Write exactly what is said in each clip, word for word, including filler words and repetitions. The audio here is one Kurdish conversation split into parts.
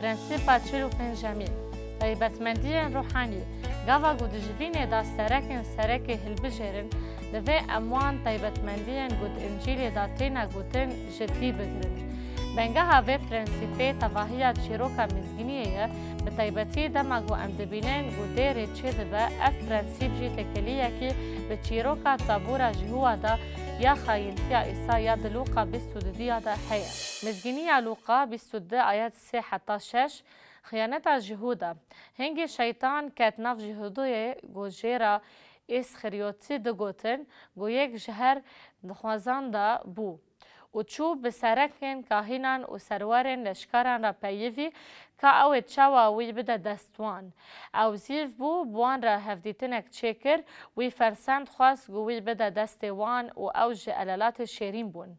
Prensîpa çil û pêncemîn, taybetmendiyên ruhanî. Gava ku di jivînê de serekên serekê hilbijêrin, divê em wan taybetmendiyên ku di Încîlê de têne gotin, ji dî bigirin. Bengeha vê prensîpê tevahiya çîroka mizgîniyê ye, bi taybetî dema ku em dibînin ku dêrê çêdibe, ev prensîp jî tekeliyekî bi çîroka Tabûra Jîhûwa de ya xayîntiya Îsa ya di Lûqa bîst û du ya de heye. Mizgîniya Lûqa bîst û du ayet sê heta şeş, xiyaneta Jîhûda. Hingî şeytan ket nav Jîhûdayê ku jê re Îsxeryotî digotin, ku yek ji her dixwazan de bû û çû bi serekên kahînan û serwerên leşkeran re peyivî, ka ew ê çawa wî bide dest wan. Ew zîv bû, bi wan re hevdîtinek çêkir, wî fersend xwest ku wî bide destê wan û ew ji elelatê şêrîn bûn.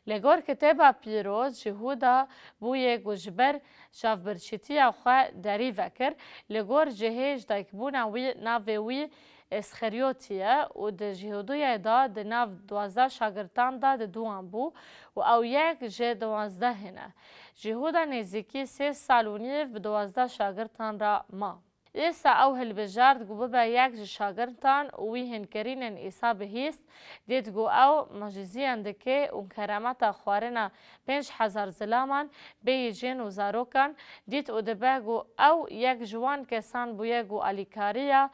Li gor Kitêba Pîroz, Jîhûda bûye ku ji ber çavbirçîtiya xwe derî vekir, li gor cihê ji daykbûna wî navê wî Îsxeryotî ye û di Jîhûdiyê de di nav duwazdeh şagirtan de di duwan bû û ew yek ji duwazdehê ne. Jîhûda nêzîkî sê sal û nîv bi duwazdeh şagirtan re ma. Îsa ew hilbijart ku bibe yek ji şagirtan û wî hînkerînên Îsa bihîst, dît ku ew mucizeyan dike û keremeta xwarina pênc hezar zilaman, bêyî jin û zarokan, dît û dibe ku ew yek ji wan kesan bûye ku alîkariya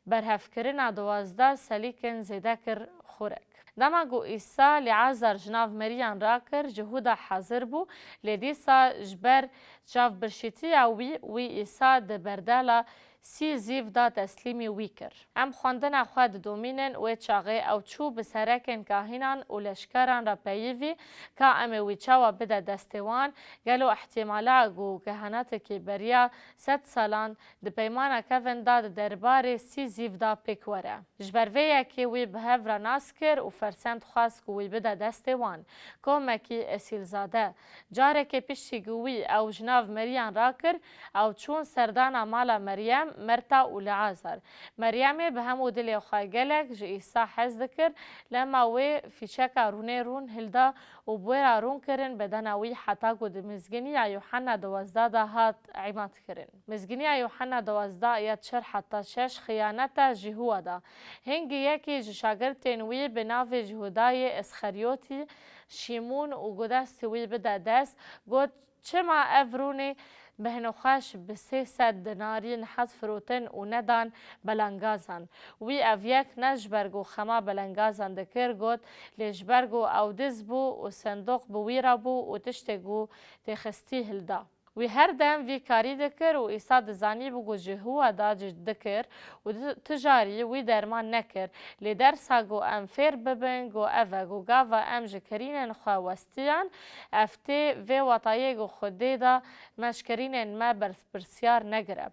berhevkirina duwazdeh selîkên zêde kir xurek. Dema ku Îsa Lîazar ji nav meriyan rakir, Jihûda hazir bû, lê dîsa ji ber çavbirçîtiya wî, wî Îsa di berdela sî zîv de teslîmî wî kir. Em xwendina xwe didomînin, wê çaxê ew çû bi serekên kahînan û leşkeran re peyivî, ka em ê wî çawa bide destê wan, gelo ihtimala ku kehenetekî beriya sed salan di peymana kevin de di derbarê sî zîv de pêk were. Ji ber vê yekê wî bi hev re nas kir û fersend xwest ku wî bide destê wan. Komekî esîlzade. Carekê piştî ku wî ew ji nav meriyan rakir, ew çûn serdana mala Meryem, Merta û Leazar. Meryemê bi hemû dilê xwe gelek ji Îsa hez dikir, lema wê fîçeka rûnê rûn hilda û bi wê re rûn kirin bedena wî heta ku di mizginiya Yuhanna duwazdeh de hat îmat kirin. Mizginiya Yuhanna duwazdeh ya çar heta şeş xiyaneta Jîhûwa da. Hingî yekî ji şagirtên wî bi navê Jihûdayê Îsxeryotî, Şîmûn û ku destê wî bide dest, got, çima ev rûnê bêhnexweş bi sê sed dinarî nehat firotin û nedan belengazan? Wî ev yek ne ji ber ku xema belengazan dikir, got, lê ji ber ku ew diz bû û sindoq bi wî re bû û tiştê ku tê xistî hilda. Wî her dem vî karî dikir û Îsa dizanîbû ku Jihûwa da cih dikir û di-, tu carî wî derman nekir. Lê dersa ku em fêr bibin ku ev e ku gava em ji kirînên xwe westiyan, ev tê vê watayê ku Xwedê da me ji kirînên me berpirsiyar negire.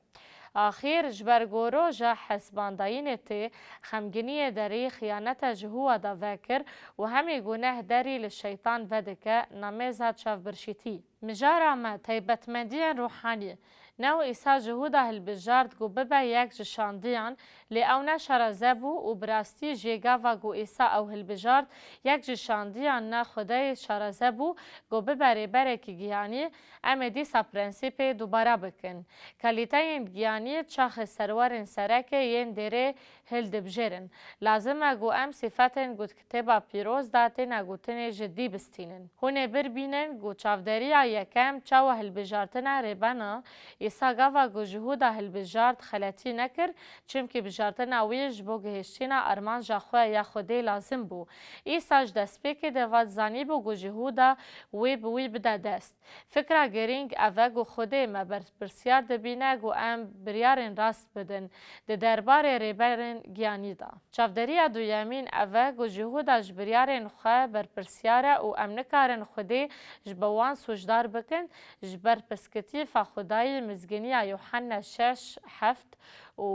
Axîr ji ber ku roja hesibandayînê tê, xemgîniyê derî xiyaneta Jihûwa da vekir û hemî guneh derî li şeytan vedike, namêza çavbirçîtî. Mijara me, taybetmendiyên ruhanî. New Îsa Jihûda hilbijart ku bibe yek ji şandiyan, lê ew ne şaraze bû û bi rastî jê gava ku Îsa ew hilbijart, yek ji şandiyan ne Xwedayê şaraze bû ku bibe rêberekî giyanî, em ê dîsa prensîpê dubara bikin. Kalîteyên giyanî çaxê serwerên sereke yên dêrê hildibjêrin. Lazim e ku em sîfetên ku di Kitêba Pîroz de têne gotinê ji dî bistînin. Hûn ê birbînin ku çavdêriya yekem çawa hilbijartina rêbena Îsa gava ku Jihûda hilbijart xeletî nekir, çimkî bijartina wî ji bo gihiştina armanca xwe ya Xwedê lazim bû. Îsa ji destpêkê de va dizanîbû ku Jihûda wê bi wî bide dest. Fikra girîng ev e ku Xwedê me berpirsiyar dibîne ku em biryarên rast bidin di derbarê rêberên giyanî de. Çavdêriya duyemîn ev e ku Jihûda ji biryarên xwe berpirsiyar e û em nikarin Xwedê ji bo wan sûcdar bikin. Ji ber piskitîfa Xwedayî, Mizginiya Yuhanna şeş, heft û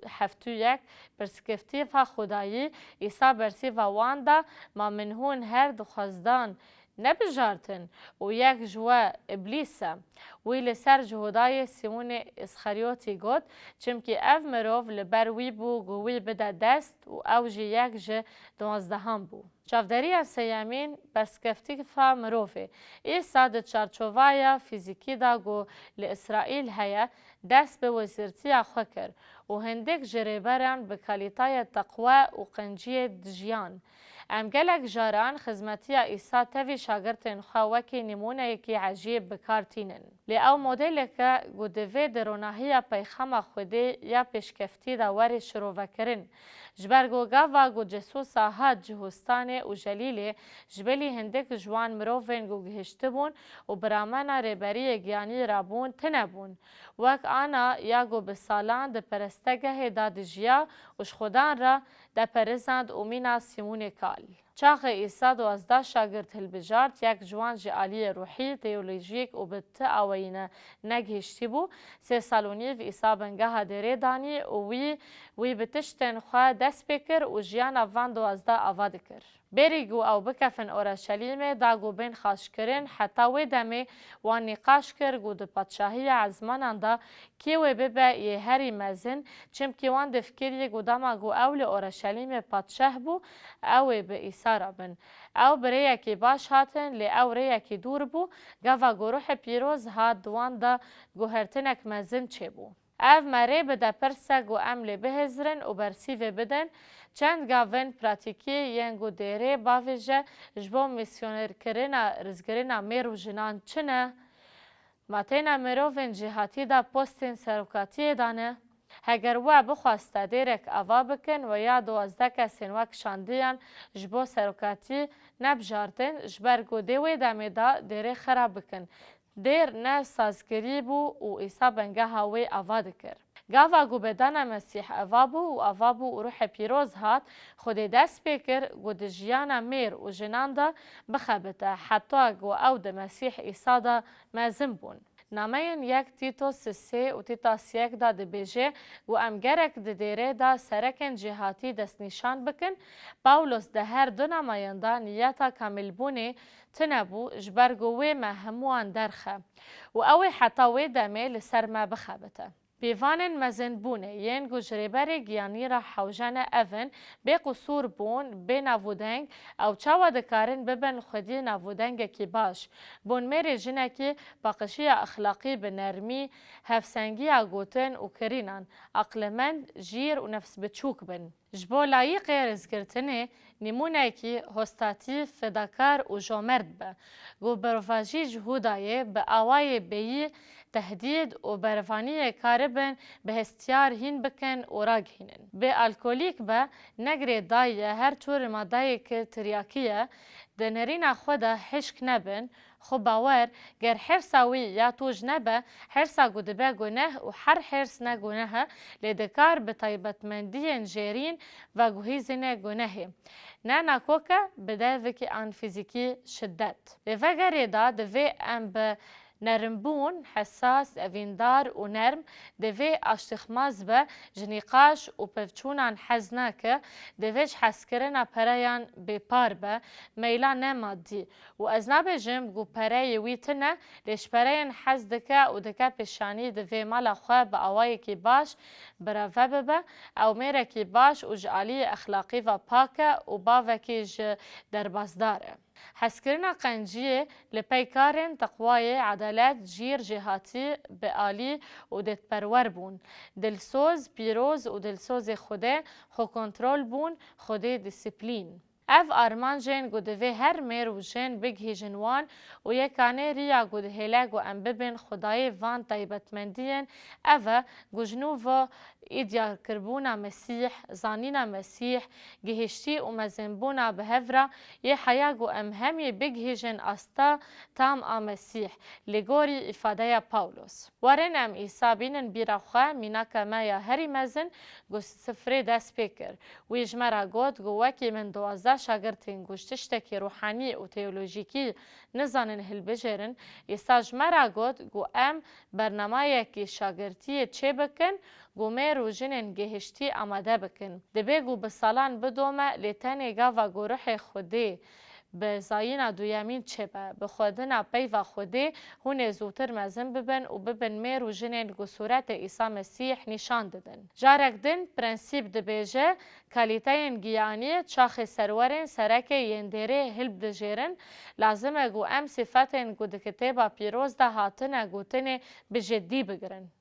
heft û yek, piskitîfa Xwedayî, Îsa bersîva wan da, ma min hûn her dixwazdan nebijartin û yek ji we Îblîs e. Wî li ser Jihûdayê Sîmonê Îsxeryotî got, çimkî ev mirov li ber wî bû ku wî bide dest û ew jî yek ji duwazdehan bû. Çavderiya seyemîn, berskeftifa mirovê. Îsa di çarçovaya fîzîkî de ku li Îsraîl heye, dest bi wezîrtiya xwe kir û hindik ji rêberan bi kalîtayê teqwe û qenciyê dijiyan. Em gelek caran xizmetiya Îsa tevî şagirtên xwe wekî nimûneyekî ecêb bi kar tînin. Lê ew modelek e ku divê di ronahiya peyxama Xwedê ya pêşkeftî de were şirovekirin. Ji ber ku gava ku Cesûsa hat Cihûstanê û Celîlê, ji bilî hindik ji wan mirovên ku gihiştibûn û biramena rêberiyê giyanî rabûn, tune bûn. Wek Ana ya ku bi salan di perestegehê de dijiya û ji Xudan re deperizand û mîna Sîmûnê kal. Çaxê Îsa duwazdeh şagirt hilbijart, yek ji wan ji aliyê ruhî, teolojîk û bi ti awayî ne negihiştî bû. Sê sal û nîv Îsa bingeha dêrê danî û wî, wî bi tiştên xwe dest pê kir û jiyana van duwazdeh ava dikir. Bêrî ku ew bikefin Oreşelîmê, da ku bên xaşkirin, heta wê demê wan nîqaş kir ku di padşahiya ezmanan de kê wê bibe yê herî mezin, çimkî wan difikirî ku dema ku ew li Oreşelîmê padşah bû, ew ê bi Îsa re bin. Ew bi rêyekî baş hatin, lê ew rêyekî dûr bû, gava ku Ruhê Pîroz hat di wan de guhertinek mezin çêbû. Ev me rê bide pirse ku em lê bihêzirin û bersîvê bidin, çend gavên pratîkî yên ku dêrê bavêje ji bo mîsyonerkirina rizgirina mêr û jinan çi ne? Ma têne mirovên cîhatî de postên serokatiyê dane? Heger we bixweste dêrek ava bikin, we ya duwazdeh kesên wek şandiyan ji bo serokatî nebijardin, ji ber ku dê wê demê de dêrê xirab bikin. Dêr ne sazkirî bû û Îsa bengeha wê ava dikir. Gava ku bedena Mesîh ava bû û ava bû û Ruhê Pîroz hat, Xwedê dest pê kir ku di jiyana mêr û jinan de bixebite, heta ku ew di Mesîh Îsa de mezin bûn. Nameyên yek Tîtos sisê û Tîtas yek de dibêje ku em gerek di dêrê de serekên cîhatî destnîşan bikin. Pawlos di her du nameyan de niyeta kamîlbûnê tune bû, ji ber ku wê me hemûyan derxe û ew ê heta wê demê li ser me bixebite. Pîvanên mezinbûnê yên ku ji rêberê giyanî re hewce ne ev in: bêqusûr bûn, bê nav û deng, ew çawa dikarin bibin xwedî nav û dengekî baş? Bûn mêrê jinekî paqijîya exlaqî bi nermî, hevsengiya gotin û kirînan, aqilmend, jîr û nefsbiçûk bin. Ji bo layîqê rêzgirtinê, nîmûneyekî hostatî, fedakar û jomert be, ku berovajî Jihûdayê bi awayê bêyî, tehdîd û berevaniyê karibin bi hestiyar hîn bikin û ragihînin. Bê alkolîk be, negirê dayê her tûr madeyeke tiryakî ye, di nerîna xwe de hişk nebin, xwe bawer, ger hêrsa wî ya tûj nebe, hêrsa ku dibe guneh û her hêrs ne guneh e, lê dikar bi taybetmendiyên jêrîn veguhîzîne gunehê. Ne nakok e, bi devikî an fîzîkî şidet. Lê vegerê de divê em bi nerimbûn, hesas, evîndar û nerm, divê aştixmaz be, ji nîqaş û pevçûnan hez nake, divê ji hezkirina pereyan bêpar be, meyla ne madî. Û ez nabêjim ku pereyê wî tune, lê ji pereyên hez dike û dike pêşanî divê mala xwe bi awayekî baş bireve bibe. Ew mêrekî baş û ji aliyê exlaqî ve pak e û bavekî ji derbazdar e. Hezkirina qenciyê li pey karên teqwayê, edalet, jîr, jêhatî, bialî û dêdperwer bûn. Dilsoz, pîroz û dilsozê Xwedê, xwekontrol bûn, Xwedê dîsîplîn. Ev armancên ku divê her mêr û jin bigihîjin wan û yekanê riya ku dihêle ku em bibin xwedayê van taybetmendiyên ev e ku ji nû ve îdîakirbûna Mesîh, zanîna Mesîh, gihiştî û mezinbûna bi hev re yê heya ku em hemî bigihîjin asta tam a Mesîh, li gorî îfadeya Pawlos. Werin em Îsa bînin bîra xwe, mînaka me ya herî mezin ku sifrê dest pê kir. Wî ji me re got ku wekî min duwazdeh şagirtên ku ji tiştekî ruhanî û teolojîkî nizanin hilbijêrin, Îsa ji me re got ku em bernamayekî şagirtiyê çêbikin ku mêr û jinên gihiştî amade bikin. Dibê ku bi salan bidome, lê tenê gava ku Ruhê Xwedê bi zayîna duyemîn çêbe, bi xwedina peyva Xwedê hûn ê zûtir mezin bibin û bibin mêr û jinên ku sûretê Îsa Mesîh nîşan didin. Carek din prensîp dibêje, kalîteyên giyanî çaxê serwerên serekê yên dêrê hilbdijêrin, lazim e ku em sifetên ku di Kitêba Pîroz de hatine gotinê bi ciddî bigirin.